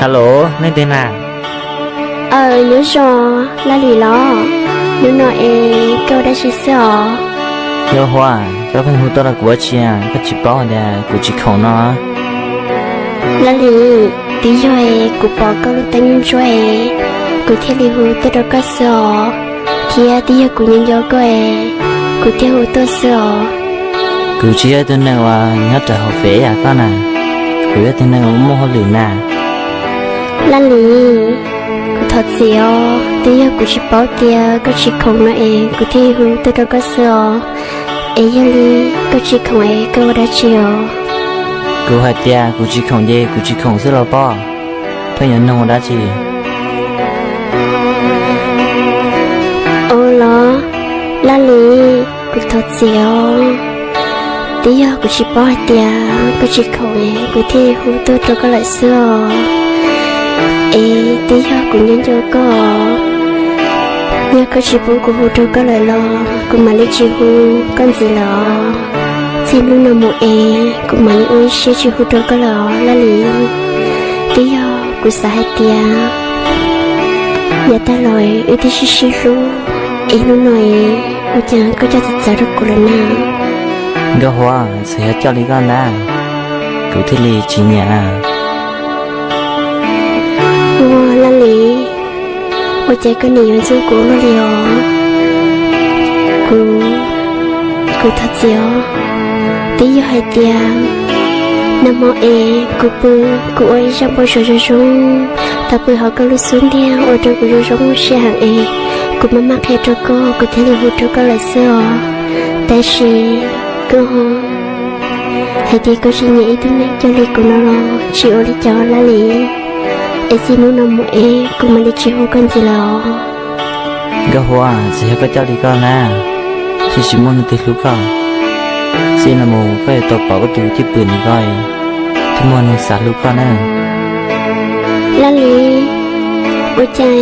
Hello, leej twg na? Aw, nyob zoo, Laj Lis los? Hnub no es koj ua dab tsi xwb os? Nkauj Huab, koj pheej hu tuaj rau kuv ua dab tsi, koj tsis paub tias kuv tsis khoom no? Laj Lis, twb yog es kuv pom koj lub teeb ntsuab es kuv thiaj li hu tuaj rau koj xwb os, thiab twb yog kuv nco nco koj es kuv thiaj hu tuaj xwb os. Kuv tsis yog ib tug neeg uas nyob rau hauv fem yam koj na, kuv yog ib tug neeg uas muaj hauj lwm na. Laj Lis, kuv thov txim os, twb yog kuv tsis paub tias koj tsis khoom no es kuv thiaj hu tuaj rau koj xwb os. Es yog li koj tsis khoom es koj ua dab tsi os? Kuv hais tias kuv tsis khoom ces kuv tsis khoom xwb los pob, pheej yuav nug ua dab tsi? Ua los, Laj Lis, kuv thov txim os, twb yog kuv tsis paub hais tias koj tsis khoom es kuv thiaj hu tuaj rau koj lawm xwb os. Es twb yog kuv nco nco koj, yog koj tsis pub kuv hu rau koj lawm los kuv mam li tsis hu koj ntxiv lawm os. Txij hnub no mus es kuv mam li ua ib siab tsis hu rau koj lawm os Laj Lis. Twb yog kuv xav hais tias yav tag los wb twb sib sib hlub, es hnub no es ua cas koj coj txawv txawv rau kuv lawm na? Nkauj Huab, txawm yog coj li koj ntag, kuv thiaj li tsis nyiam. Ua Laj Lis, ua cas koj nim yuav ntxub kuv luaj li os? Kuv, kuv thov txim os. Twb yog hais tias nag hmo es kuv pw, kuv ua ib zaj npau suav zoo zoo, tau pw hauv koj lub xub ntiag ua rau kuv zoo zoo siab heev es kuv maj maj qhia rau koj, kuv thiaj li hu rau koj lawm xwb os. Tab sis koj hais tias koj tsis nyiam ib tug neeg coj li kuv no los tsis ua li cas Laj Lis. Es txij hnub no mus es kuv mam li tsis hu koj ntxiv lawm os. Nkauj Huab, txawm yog koj coj li koj na, thiaj tsis muaj leej twg hlub koj. Txij no mus koj yuav tau pom koj tus cwj pwm ntawm koj, thiaj muaj neeg xav hlub koj na. Laj Lis, ua cas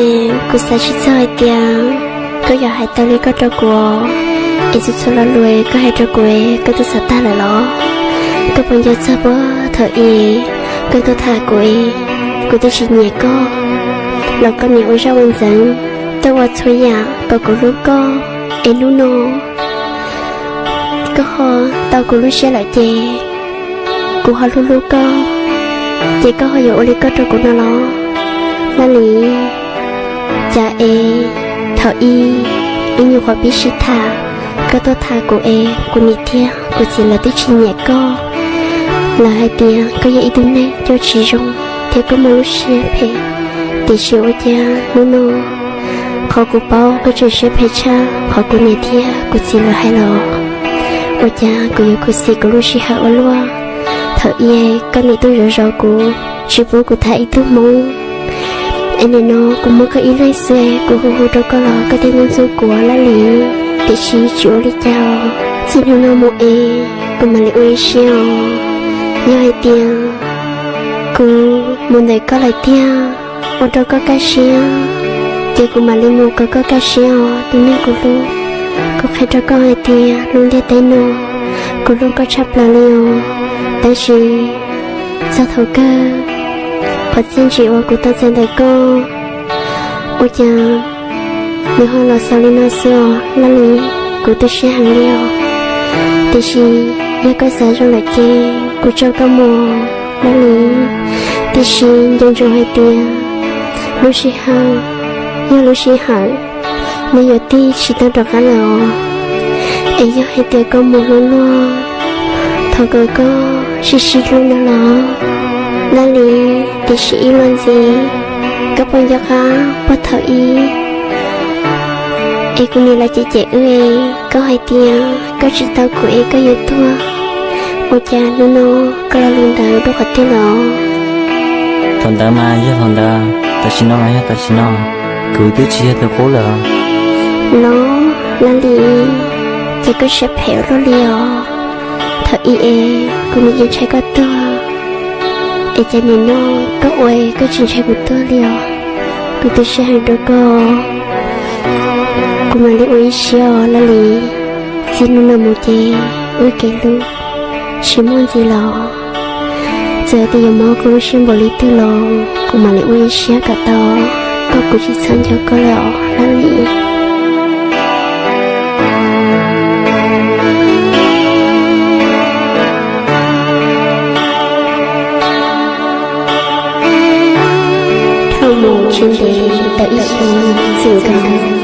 kuv xav tsis txog hais tias koj yuav hais tau li koj rau kuv, es txhua txhua lo lus koj hais rau kuv koj twb xav tag lawm los? Koj puas nco txog puag thaum ub koj tuaj tham kuv, kuv twb tsis nyiam koj los koj nim ua zaj ua ntxeev, tuaj ua txhua yam kom kuv hlub koj, es hnub no koj ho tau kuv lub siab lawm ces kuv ho hlub hlub koj, ces koj ho yuav ua li koj rau kuv no los? Laj Lis, cas es thaum ub wb nyuam qhuav pib sib tham, koj tuaj tham kuv es kuv niam thiab kuv txiv lawv twb tsis nyiam koj. Lawv hais tias koj yog ib tug neeg coj tsis zoo thiab koj muaj lub siab phem, tiam sis ua cas hnub no qhov kuv paub koj tseem siab phem tshaj qhov kuv niam thiab kuv txiv lawv hais los? Ua cas kuv yuav khuv xim kuv lub sij hawm ua luaj. Thaum ub koj nim tuaj zov zov kuv, tsis pub kuv tham ib tug hmoob, es nim no kuv muaj koj ib leeg xwb, kuv hu hu rau koj los koj thiaj ntxub ntxub kuv Laj Lis. Tiam sis tsis ua li cas, txij hnub no mus es kuv mam li ua ib siab os. Yog hais tias kuv mus ntawm koj lawm tiag, ua rau koj kaj siab, ces kuv mam li mus kom koj kaj siab os tus neeg kuv hlub. Kuv qhia rau koj hais tias lub ntiaj teb no kuv hlub koj tshaj plaws li os. Tab sis txog thaum kawg, qhov txiaj ntsim uas kuv tau txais ntawm koj, ua cas nws ho los xaus li no xwb os Laj Lis. Kuv tu siab heev li os. Tiam sis yog koj xav zoo lawm ces kuv tso koj mus Laj Lis. Tiam sis nco ntsoov hais tias lub sij hawm yog lub sij hawm, nws yuav tig tsis tau rov qab lawm os. Es yog hais tias koj mus hlub luag, thov kom koj sib sib hlub no los Laj Lis. Tiam sis ib los ntxiv, koj puas nco qab puag thaum ub es kuv niam lawv cem cem wb es koj hais tias koj tsis tau kuv es koj yuav tuag, ua cas hnub no koj lo lus ntawd rau qhov twg los? Thaum ntawd mas yog thaum ntawd, tam sim no mas yog tam sim no, kuv twb tsis yog tus qub lawm. Los Laj Lis, ces koj siab phem ua luaj li os. Thaum ub es kuv nim yeej ntshai koj tuag, es cas nim no koj ua koj tsis ntshai kuv tuag li os. Kuv tu siab heev rau koj, kuv mam li ua ib siab os Laj Lis. Txij hnub no mus ces wb kev hlub tsis muaj ntxiv los. Txawm tias yuav mob koj lub siab npaum li twg los kuv mam li ua ib siab kom tau, koj kuv tsis txhob nco koj lawm os Laj Lis. Dhau mus tsis ntev tau ib xyoos txwm nkaus.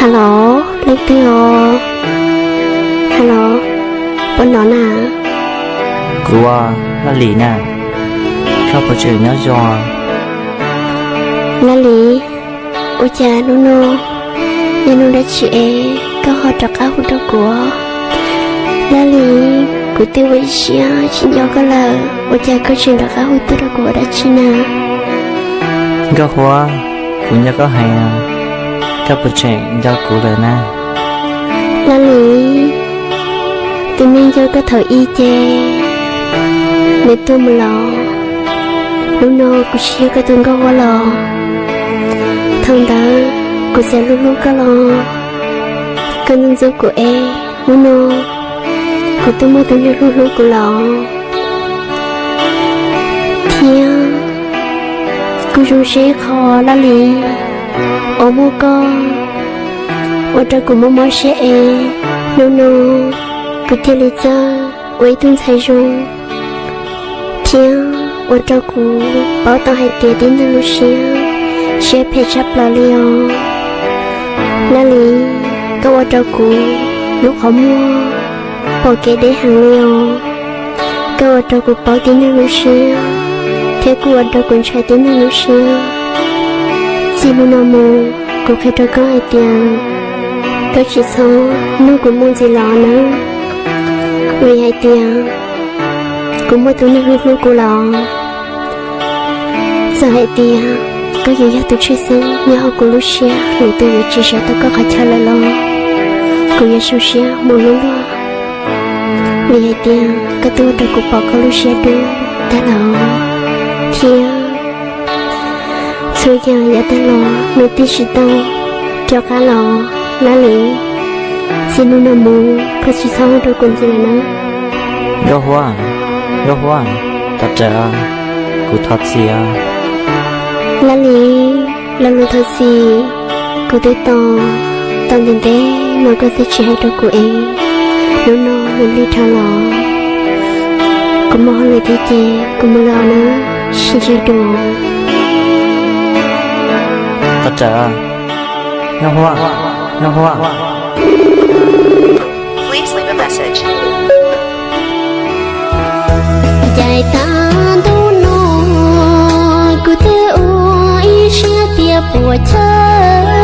Hello, leej twg os? Hello, puas hnov na? Kuv, Laj Lis na, koj puas tseem nyob zoo? Laj Lis, ua cas hnub no yog hnub dab tsi es koj ho rov qab hu rau kuv? Laj Lis, kuv twb ua ib siab tsis nco koj lawm, ua cas koj tseem rov qab hu tuaj rau kuv ua dab tsi na? Nkauj Huab, kuv nco koj heev, koj puas tseem nco kuv lawm na? Laj Lis, tus neeg nco koj thaum ub ces nws tuag mus lawm. Hnub no kuv tsis yog koj tus Nkauj Huab lawm. Thaum ntawd kuv txawm hlub hlub koj los koj ntxub ntxub kuv es hnub no kuv twb muaj tus neeg hlub hlub kuv lawm. Thiab kuv zoo siab ib qho Laj Lis, uas muaj koj ua rau kuv mob mob siab es hnub no kuv thiaj li txawj ua ib tug ntxhais zoo, thiab ua rau kuv paub tau hais tias tib neeg lub siab, siab phem tshaj plaws li os. Laj Lis, koj ua rau kuv lub qhov muag pom kev deb heev li os. Koj ua rau kuv paub tib neeg lub siab, thiab kuj ua rau kuv ntshai tib neeg lub siab. Txij hnub no mus, kuv qhia rau koj hais tias koj tsis txhob nug kuv mus ntxiv lawm nawb, vim hais tias kuv muaj tus neeg hlub hlub kuv lawm. Txawm hais tias koj yuav yog tus tshwj xeeb nyob hauv kuv lub siab, lwm tus yuav tsis sawv tau koj qhov chaw lawm los kuv yuav zoo siab mus luaj luaj, vim hais tias koj twb ua rau kuv pom koj lub siab dub tag lawm, thiab txhua yam yav tag los nws twb tsis tau rov qab los. Laj Lis, txij hnub no mus koj tsis txhob hu rau kuv ntxiv lawm na. Nkauj Huab, Nkauj Huab, thov rawm, kuv thov txim. Laj Lis, lo lus thov txim kuv twb tos tau ntev ntev no koj twb tsis hais rau kuv es hnub no nws lig dhau los. Kuv muaj hauj lwm thiab ces kuv mus lawm nawb, sib ntsib dua. Thov rawm, Nkauj Huab, Nkauj Huab. Caij tag ntuj no kuv twb ua ib siab tias puas chawj,